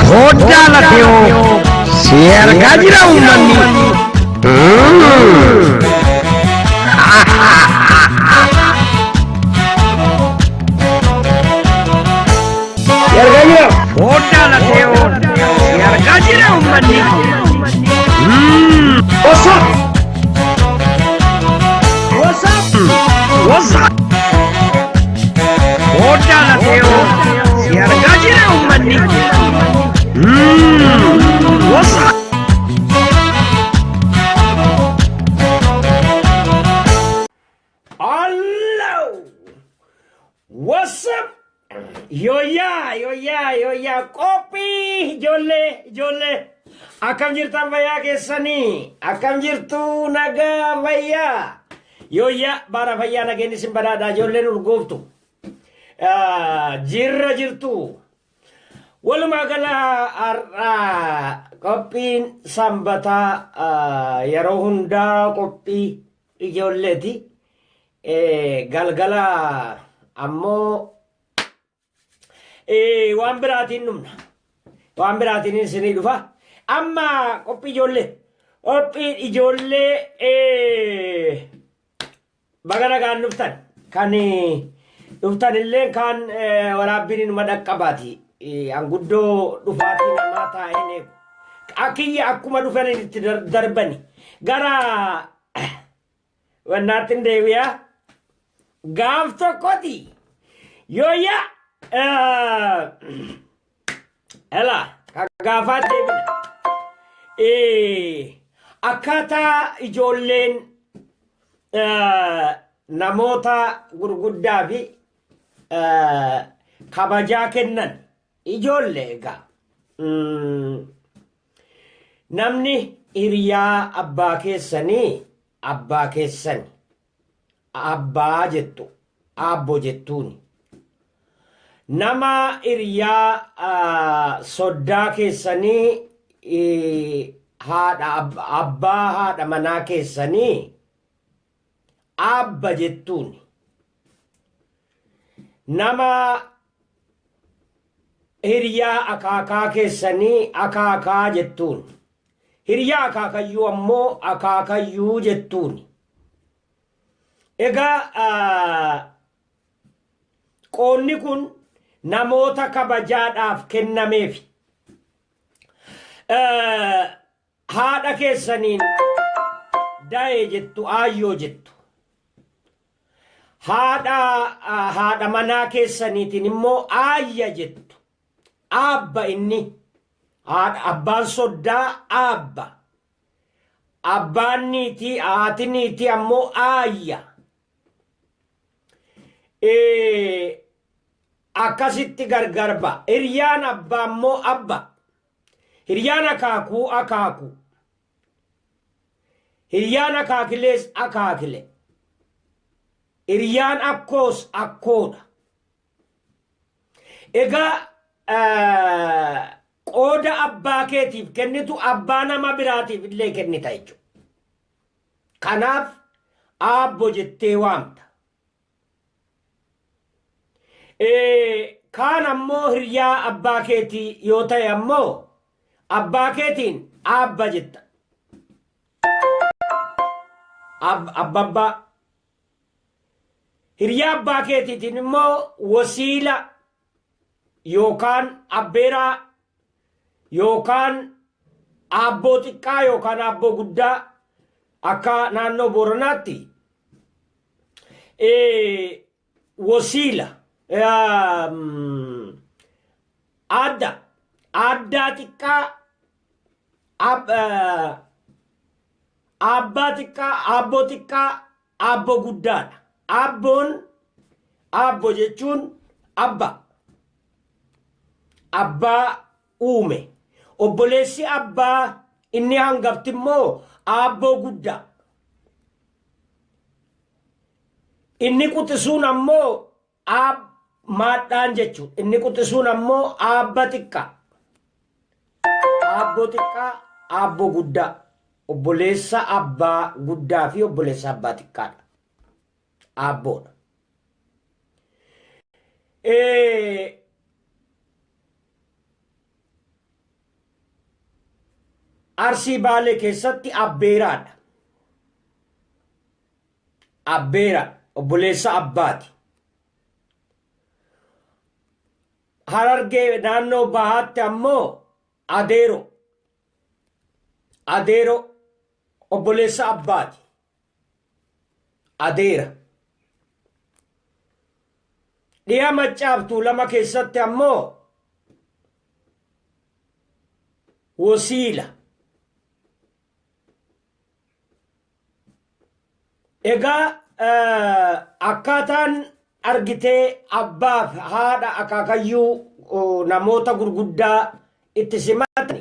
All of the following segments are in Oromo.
Foddaa lafeewoo si argaa jira uummanni. Si argaa jira. Foddaa lafeewoo si argaa jira uummanni. What's up? What's up? What's up? Foddaa lafeewoo si argaa jira uummanni. What's up? Hello! What's up? Yooyyaa, yooyyaa, yooyyaa, qophii ijoollee, ijoollee. Akkam jirtan fayyaa keessanii? Akkam jirtu nagaa fayyaa? Yooyyaa, baara fayyaa nageenyi isin badhaadha ijoolleen urgooftu. Jirra jirtu. Walumaa gala har'a qophiin sanbataa yeroo hundaa qophii ijoolleeti. Galgala ammoo waan biraatiin dhumna. Waan biraatiin isinii dhufa. Amma qophii ijoollee. Qophiin ijoollee baga nagaan dhuftan. Kan dhuftan illee kaan waraabbiin inuma dhaqqabaati. Anguddoo dhufaatii namaa taa'een eegu. Akiyya akkuma dhufan itti darbani. Gara wannaatti hin deebi'a. Gaaf tokkoti yooyya ela kan gaafaa deebina. Akkaataa ijoolleen namoota gurguddaa fi kabajaa kennan ijoollee egaa. Namni hiriyaa abbaa keessanii abbaa keessani. Abbaa jettu aabbo jettuuni. Nama hiriyaa soddaa keessanii haadha abbaa haadha manaa keessanii aabba jettuuni. Nama hiriyaa akaakaa keessanii akaakaa jettuun. Hiriyaa akaakayyuu ammoo akaakayyuu jettuun. Egaa qoonni kun namoota kabajaadhaaf kennameef. Haadha keessaniin da'e jettu aayyoo jettu. Haadha haadha manaa keessaniitiin immoo aayya jettu. Aabba inni. Haadha abbaan soddaa aabba. Abbaan niitii haati niitii ammoo aayya. Akkasitti gargar ba'a. Hiriyaan abbaa immoo abba. Hiriyaan akaakuu akaakuu. Hiriyaan akaakilees akaakile. Hiriyaan akkoos akkoodha. Egaa qooda abbaa keetiif kennitu abbaa nama biraatiif illee kennita jechuudha. Kanaaf aabbo jettee waamta. Kaan ammoo hiriyaa abbaa keetii yoo ta'e ammoo abbaa keetiin aabba jetta. Abbabbaa. Hiriyaa abbaa keetiitiin immoo wasiila yookaan abbeeraa yookaan aabboo xiqqaa yookaan aabboo guddaa akka naannoo Booranaatti wasiila aadda aaddaa xiqqaa aabbaa xiqqaa aabboo xiqqaa aabboo guddaadha. Aabboon aabbo jechuun abba abbaa uume. Obboleessi abbaa inni hangafti immoo aabboo guddaa. Inni quxisuun ammoo aab maadhaan jechuudha. Inni quxisuun ammoo aabba xiqqaa. Aabboo xiqqaa, aabboo guddaa. Obboleessa abbaa guddaa fi obboleessa abbaa xiqqaadha. Aabboodha. Arsii Baalee keessatti abbeeraadha. Abbeera obboleessa abbaati. Harargee naannoo bahaatti ammoo adeero. Adeero obboleessa abbaati. Adeera. Dhiha Maccaaf Tuulama keessatti ammoo wosiila. Egaa akkaataan argitee abbaaf haadha akaakayyuu namoota gurguddaa itti simatan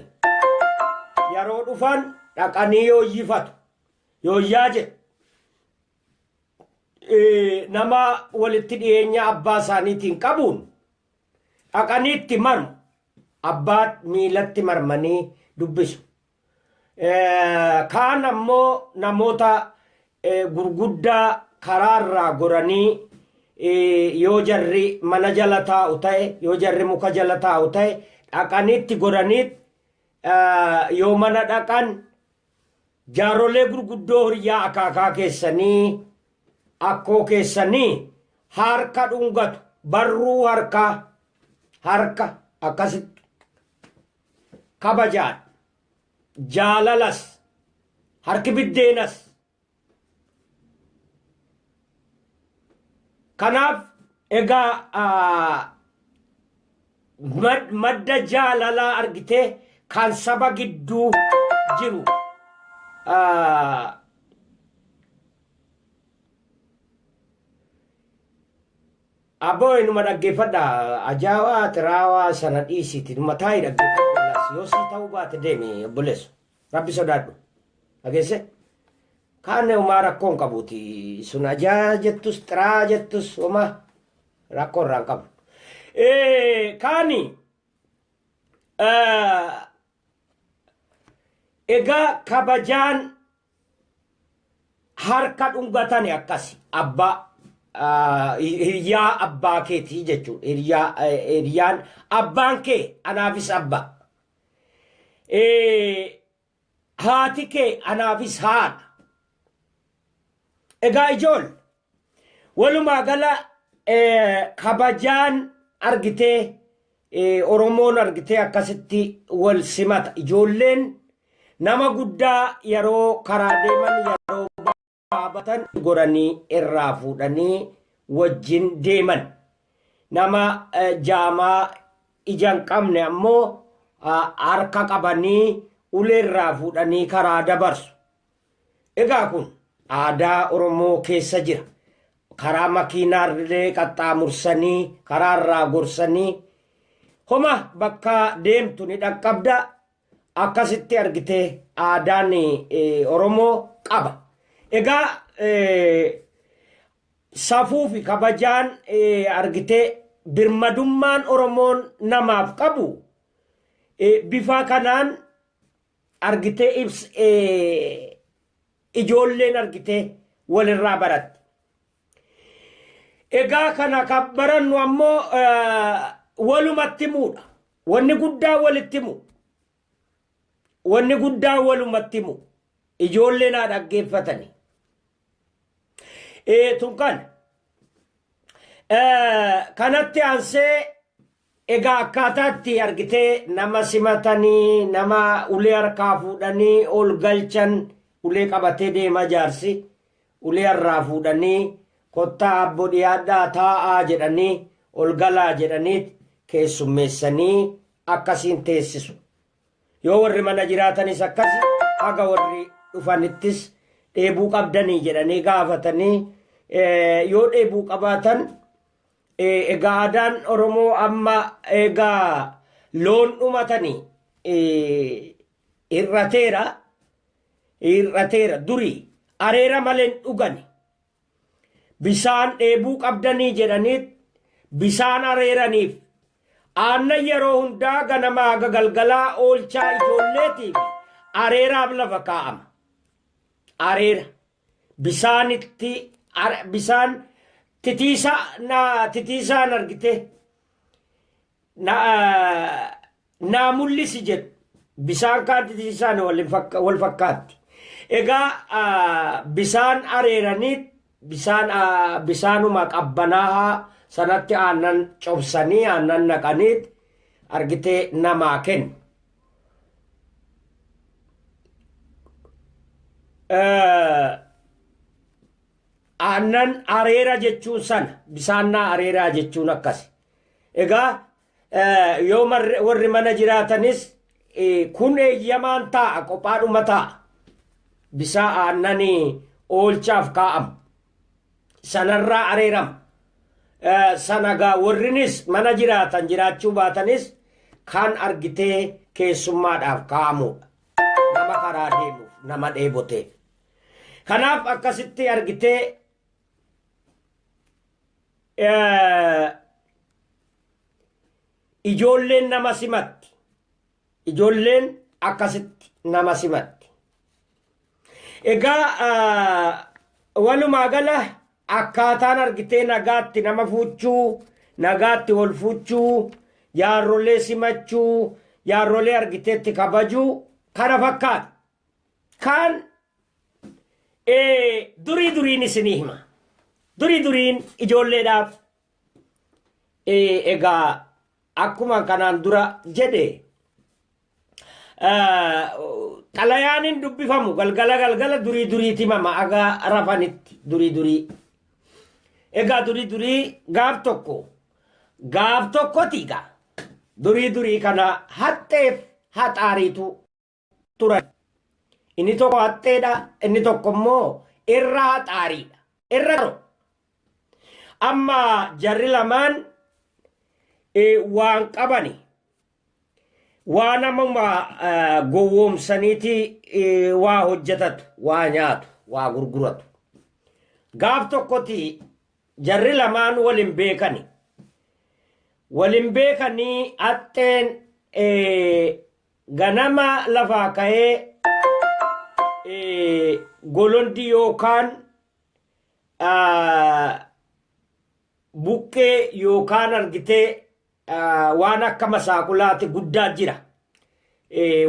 yeroo dhufan dhaqanii yooyyifatu. Yooyyaa jedhu. Nama walitti dhiyeenya abbaa isaaniitiin qabuun dhaqanii itti marmu. Abbaa miilatti marmanii dubbisu. Kaan ammoo namoota gurguddaa karaarraa goranii yoo jarri mana jala taa'u ta'e, yoo jarri muka jala taa'u ta'e, dhaqanii itti goranii yoo mana dhaqan jaarrolee gurguddoo hiriyaa akaakaa keessanii akkoo keessanii harka dhungatu, barruu harkaa harka akkasitti kabajaan jaalalas harki biddeenas. Kanaaf egaa madda jaalalaa argitee kan saba gidduu jiru Abboo inuma dhaggeeffadha. Ajaa'aa xiraawaa sana dhiisiiti. Numa taa'i dhaggeeffadhu. Laas yoo sii ta'uu baate deemi obboleessu. Rabbi sodaadhu. Dhageesse? Kaan homaa rakkoo hin qabuuti. Sun ajaa jettus xiraa jettus homaa rakkoo irraa hin qabu. Kaani egaa kabajaan harka dhungatani akkasi abbaa hiriyaa abbaa keetii jechuudha. Hiriyaa hiriyaan abbaan kee anaafis abbaa. Haati kee anaafis haadha. Egaa ijool walumaa gala kabajaan argitee Oromoon argitee akkasitti wal simata. Ijoolleen nama guddaa yeroo karaa deeman yeroo baabatan goranii irraa fuudhanii wajjin deeman. Nama jaamaa ija hin qabne ammoo harka qabanii ulee irraa fuudhanii karaa dabarsu. Egaa kun aadaa Oromoo keessa jira. Karaa makiinaallee qaxxaamursanii, karaa irraa gorsanii, homa bakka deemtu ni dhaqqabda. Akkasitti argitee aadaan Oromoo qaba. Egaa safuu fi kabajaan argitee birmadummaan Oromoon namaaf qabu bifa kanaan argitee ibs ijoolleen argitee walirraa baratti. Egaa kana kan barannu ammoo walumatti himuudha. Wanni guddaa walitti himu. Wanni guddaa walumatti himu. Ijoolleen haa dhaggeeffatani. Tun kana. Kanatti aansee egaa akkaataa itti argitee nama simatanii nama ulee harkaa fuudhanii ol galchan, ulee qabatee deema jaarsi, ulee harraa fuudhanii kottaa abbo dhiyaadhaa taa'aa jedhanii ol galaa jedhanii keessummeessanii akkasiin teessisu. Yoo warri mana jiraatanis akkasi, haga warri dhufanittis dheebuu qabdanii jedhanii gaafatanii yoo dheebuu qabaatan. Egaa aadaan Oromoo amma egaa loon dhumatanii hir'ateera. Hir'ateera durii areera malee hin dhugani. Bisaan dheebuu qabdanii jedhanii bisaan areeraniif. Aannan yeroo hundaa ganamaa haga galgalaa oolchaa ijoolleetiif areeraaf lafa kaa'ama. Areera. Bisaanitti bisaan titiisa na titiisaan argite na naa mul'isi jedhu. Bisaan kaan titiisaan wal fakkaatti. Egaa bisaan areeranii bisaan bisaanuma qabbanaahaa sanatti aannan cobsanii aannan naqaniit argitee namaa kennu. Aannan areera jechuun sana bisaannaa areeraa jechuun akkasi. Egaa yoo warri mana jiraatanis kun eeyyamaan taa'a qophaadhuma taa'a. Bisaa aannan oolchaaf kaa'amu. Sanarraa areerama. Sana gaa warrinis mana jiraatan jiraachuu baatanis kan argitee keessummaadhaaf kaa'amudha. Nama karaa deemuuf, nama dheeboteef. Kanaaf akkasitti argitee ijoolleen nama simatti. Ijoolleen akkasitti nama simatti. Egaa walumaa gala akkaataan argitee nagaatti nama fuuchuu, nagaatti wal fuuchuu, jaarrolee simachuu, jaarrolee argiteetti kabajuu kana fakkaata. Kaan durii duriin isinii hima. Durii duriin ijoolleedhaaf egaa akkuma kanaan dura jedhe xalayaan hin dubbifamu galgala galgala durii duriiti himama aga rafanitti durii durii. Egaa durii durii gaaf tokko gaaf tokkoti egaa durii durii kana haxxeef haxaariitu turan. Inni tokko haxxeedha, inni tokko immoo irra haxaariidha. Irra qaro. Amma jarri lamaan waan qabani. Waan amuma gowwoomsaniiti waa hojjetatu, waa nyaatu, waa gurguratu. Gaaf tokkoti jarri lamaan wal hin beekani. Wal hin beekanii haxxeen ganama lafaa ka'ee golondii yookaan buqqee yookaan argitee waan akka masaaqulaati guddaa jira.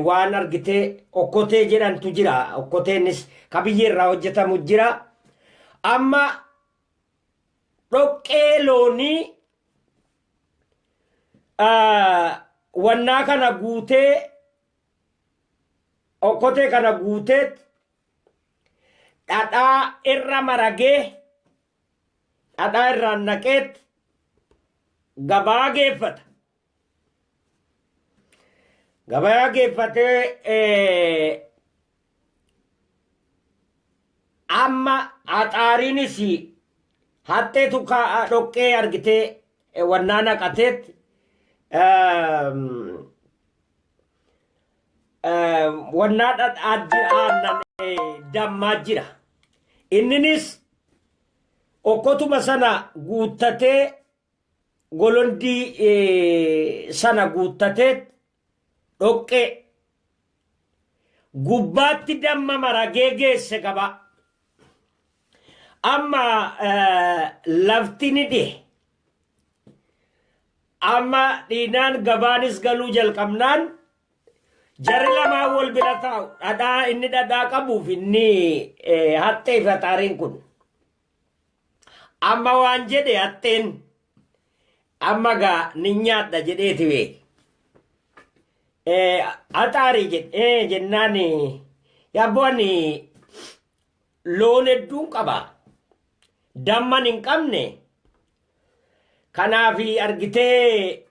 Waan argitee okkotee jedhantu jira. Okkoteenis ka biyyee irraa hojjetamu jira. Amma dhoqqee loonii wannaa kana guutee okkotee kana guutee dhadhaa irra maragee dhadhaa irraan naqeet gabaa geeffata. Gabaa geeffatee amma haxaariinis haxxeetu dhoqqee argitee wannaa naqateet wannaa dhadhaa jira aannan dammaa jira. Inninis okkotuma sana guuttatee golondii sana guuttatee dhoqqee gubbaatti damma maragee geesse qaba. Amma lafti ni dhihe. Amma dhiinaan gabaanis galuu jalqabnaan jarri lamaan wal bira taa'u. Dhadhaa inni dhadhaa qabuuf inni haxxee fi haxaariin kun. Amma waan jedhe haxxeen amma gaa ni nyaadha jedheeti beeki. Haxaarii jedhee jennaan yaaboo ani loon hedduun qaba. Damman hin qabne. Kanaaf argitee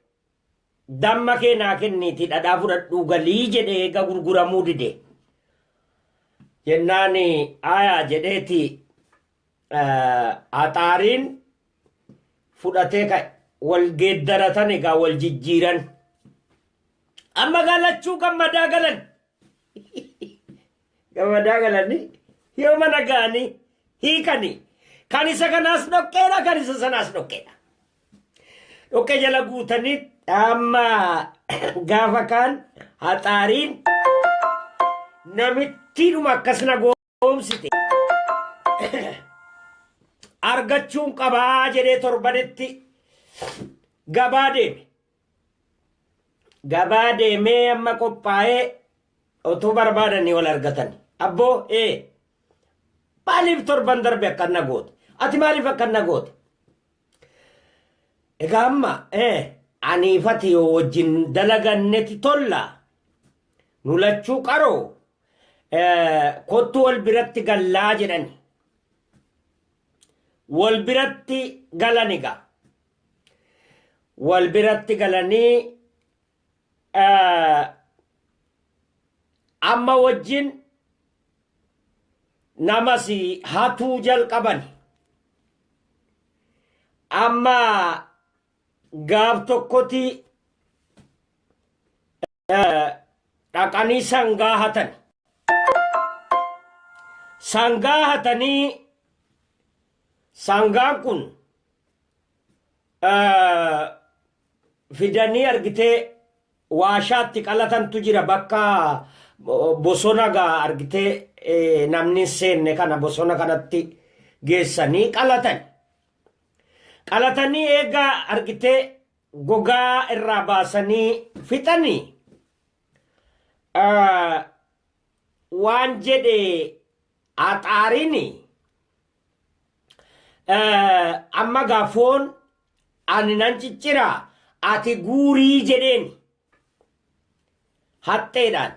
damma kee naa kenniiti dhadhaa fudhadhuu galii jedhee eega gurguramuu dide. Jennaan ayaa jedheeti haxaariin fudhatee ka'e. Wal geeddaratan egaa wal jijjiiran. Amma galachuu gammadaa galan. Gammadaa galanii yoo mana ga'anii hiikanii kan isa kanaas dhoqqeedha kan isa sanaas dhoqqeedha. Dhoqqee jala guutanii amma gaafa kaan haxaariin namittiidhuma akkas na goomsite argachuun qabaa jedhee torbanitti gabaa deeme. Gabaa deemee amma qophaa'ee Otuu barbaadanii wal argatan. Abboo ee maaliif torban darbe akkan na goote? Ati maaliif akkan na goote? Egaa amma ee aniifati yoo wajjin dalaganneti tolla. Nu lachuu qaroo kottu wal biratti gallaa jedhani. Wal biratti galan egaa. Wal biratti galanii amma wajjin namas hatuu jalqaban. Amma gaaf tokkoti dhaqanii sangaa hatan. Sangaa hatanii sangaan kun fidanii argitee waashaatti qalatantu jira bakka bosona gaa argitee namni hin seenne kana bosona kanatti geessanii qalatan. Qalatanii eegaa argitee gogaa irraa baasanii fixanii waan jedhe axaarini amma gaa foon ani nan ciccira ati guurii jedheen haxxeedhaan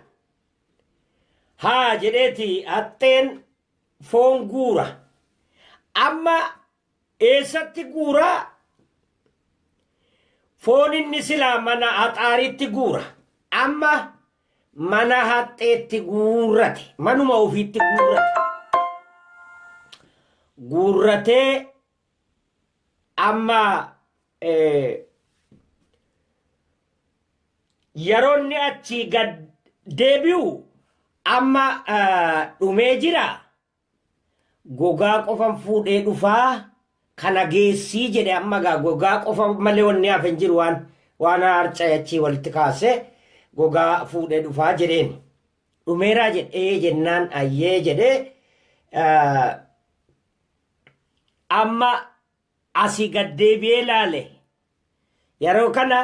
haa jedheeti haxxeen foon guura amma Eessatti guura? Foon inni silaa mana haxaariitti guura. Amma mana haxxeetti guurrate. Manuma ofiitti guurrate. Guurratee amma yeroo inni achii gad deebi'u amma dhumee jira. Gogaa qofan fuudhee dhufaa kana geessii jedhe amma gaa gogaa qofa malee wanni hafe hin jiru waan waan harca'e achii walitti kaase gogaa fuudhee dhufaa jedheen. Dhumeeraa jedhee jennaan ayyee jedhee amma asii gad deebi'ee laale. Yeroo kana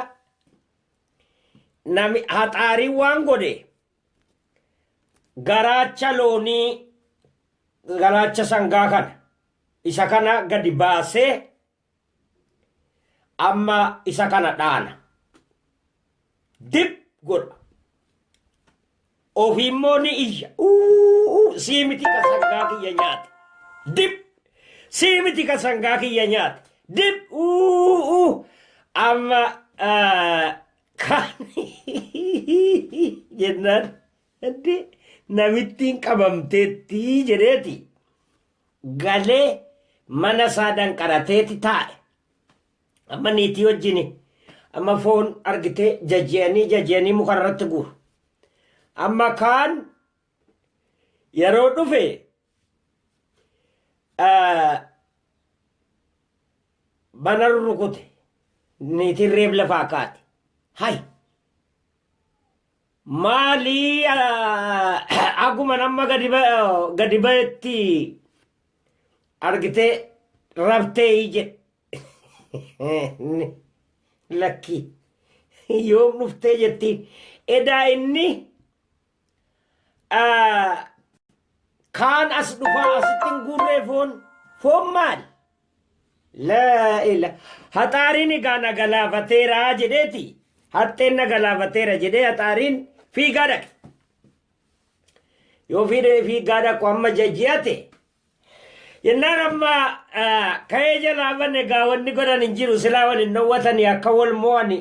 nami haxaariin waan godhe garaacha loonii garaacha sangaa kana isa kana gadi baasee amma isa kana dhaana dib godha ofii immoo ni iyya Uuu, sii miti ka sangaa kiyya nyaate dib sii miti ka sangaa kiyya nyaate dib uuu amma Kaan jennaan indi namittiin qabamteetti jedheeti galee mana isaa danqarateeti taa'e. Amma niitii wajjin amma foon argitee jaji'anii jaji'anii muka irratti guuru. Amma kaan yeroo dhufe Mana rurrukute. Niitiin reef lafaa kaate. Hay! Maalii akkuma nama gadi ba'etti argitee raftee jedhe. Lakki yoom dhuftee jettiin. Edaa inni Kaan as dhufaa asitti hin guurree foon foon maali? Laa ila haxaariin egaa na galaafateera jedheeti haxxeen na galaafateera jedhee haxaariin fiigaa dhaqe. Yoo fiidee fiigaa dhaqu amma jajji'ate jennaan amma ka'ee jalaa bane egaa wanni godhan hin jiru silaa wal hin dhowwatanii akka wal mo'ani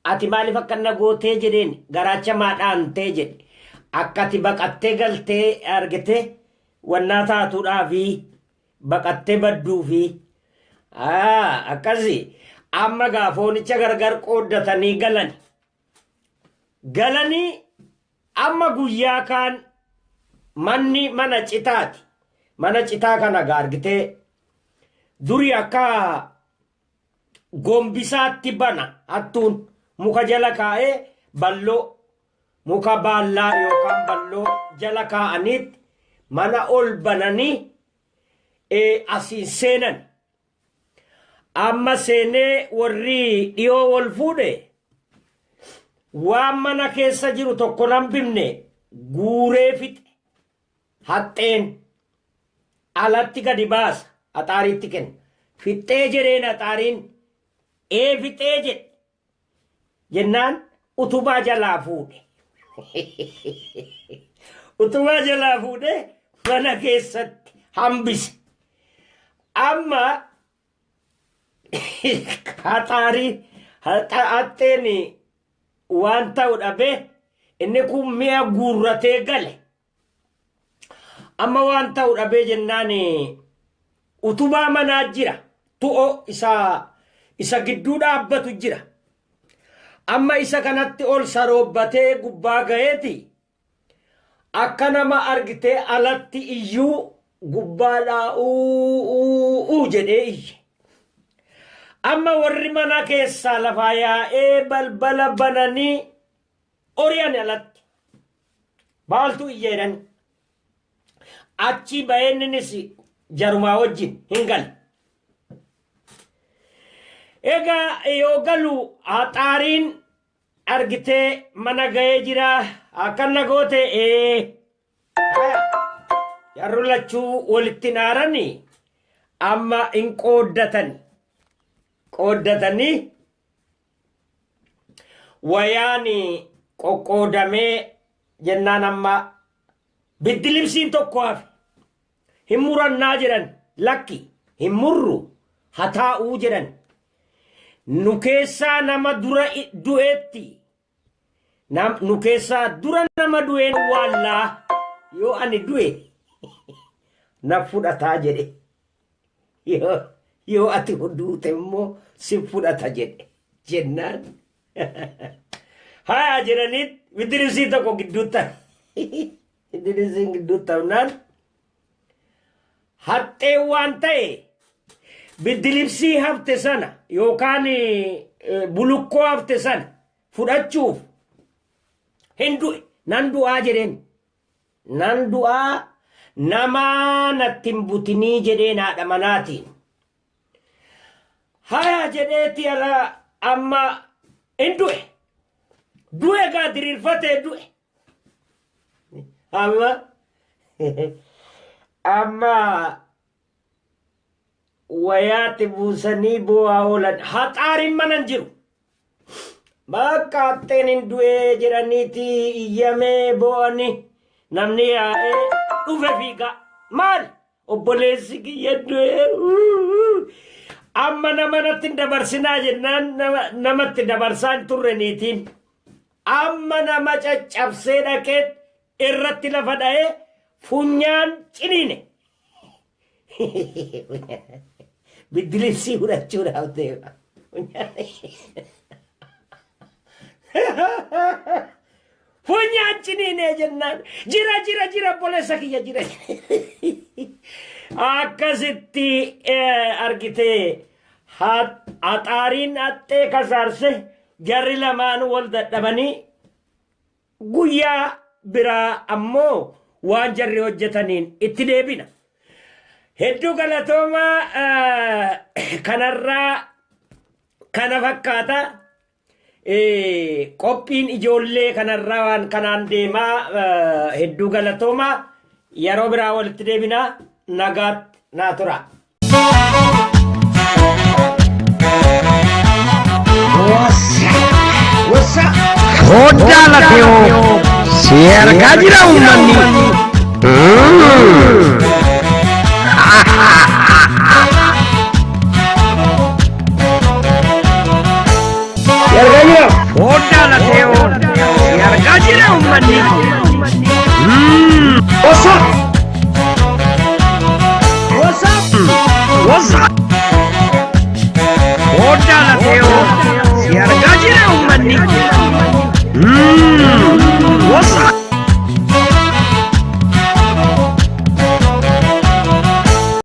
Ati maaliif akkanna gootee jedheen garaacha maa dhaantee jedhe. Akka ati baqattee galtee argite wannaa taatuudhaafi baqattee badduufi. Akkasi amma gaa foonicha gargar qooddatanii galan. Galanii amma guyyaa kaan manni mana citaati. Mana citaa kana gaa argitee durii akka gombisaatti bana hattuun muka jala kaa'ee balloo muka baallaa yookaan balloo jala kaa'aniitti mana ol bananii asiin seenan. Amma seenee warri dhiyoo wal fuudhe waan mana keessa jiru tokko nan bifne guuree fixe haxxeen alatti gadi baasa haxaariitti kenna. Fixxee jedheen haxaariin ee fixee jedhe jennaan utubaa jalaa fuudhe. Utubaa jalaa fuudhee mana keessatti hambise. Amma haxaarii haxxeen waan ta'u dhabee inni kun mi'a guurratee gale. Amma waan ta'u dhabee jennaan utubaa manaa jira. Tu'o isa gidduu dhaabbatu jira. Amma isa kanatti ol saroobbatee gubbaa ga'eeti. Akka nama argitee alatti iyyuu gubbaadhaa uu jedhee iyye. Amma warri mana keessaa lafaa yaa'ee balbala bananii ori'an alatti. Maaltu iyya jedhani. Achi baheenninis jarumaa wajjin hin galle. Egaa yoo galu haxaariin argitee mana ga'ee jira. Akkanna goote ee. Jarru lachuu walitti naarani amma hin qooddatani. Qooddatanii wayaan qoqqoodamee jennaan amma biddilimsiin tokko hafe. Hin murannaa jedhan lakki hin murru haa taa'uu jedhan. Nu keessaa nama dura du'eetti nu keessaa dura nama du'een waallaa yoo ani du'e na fudhataa jedhe. Yoo ati duute immoo si fudhata jedhe jennaan. Haa jedhaniit biddilimsiin tokko gidduutti hafe. Biddilimsiin gidduutti hafnaan haxxee waan ta'e biddilimsii hafte sana yookaan bulukkoo hafte sana fudhachuuf hin du'e nan du'aa jedheen. Nan du'aa namaa natti hin butinii jedheen haadha manaatiin. Haya jedheeti ala amma hin du'e. Du'e gaa diriirfatee du'e. Amma amma wayaatti buusanii boo'aa oolan. Haxaariin mana hin jiru. Bakka haxxeen hin du'ee jedhaniiti iyyamee boo'anii namni yaa'ee dhufe fiigaa. Maal? Obboleessi kiyya du'ee. Amma nama natti hin dabarsinaa jennaan namatti dabarsaa hin turre niitiin. Amma nama caccabsee dhaqee irratti lafa dha'ee funyaan ciniine. Biddilimsii fudhachuudhaaf deema. Funyaan ciniinee jennaan jira jira jira obboleessa kiyya jira. Akkasitti argitee haxaariin haxxee kasaarse jarri lamaan wal dadhabanii guyyaa biraa ammoo waan jarri hojjetaniin itti deebina. Hedduu galatoomaa kanarraa kana fakkaata. Qophiin ijoollee kanarraa waan kanaan deemaa hedduu galatoomaa yeroo biraa walitti deebinaa nagaatti naa tura. Foddaa lafeewoo si argaa jira uummanni. Si argaa jira. Foddaa lafeewoo si argaa jira uummanni. What's up? What's up? What's up? Foddaa lafeewoo si argaa jira uummanni.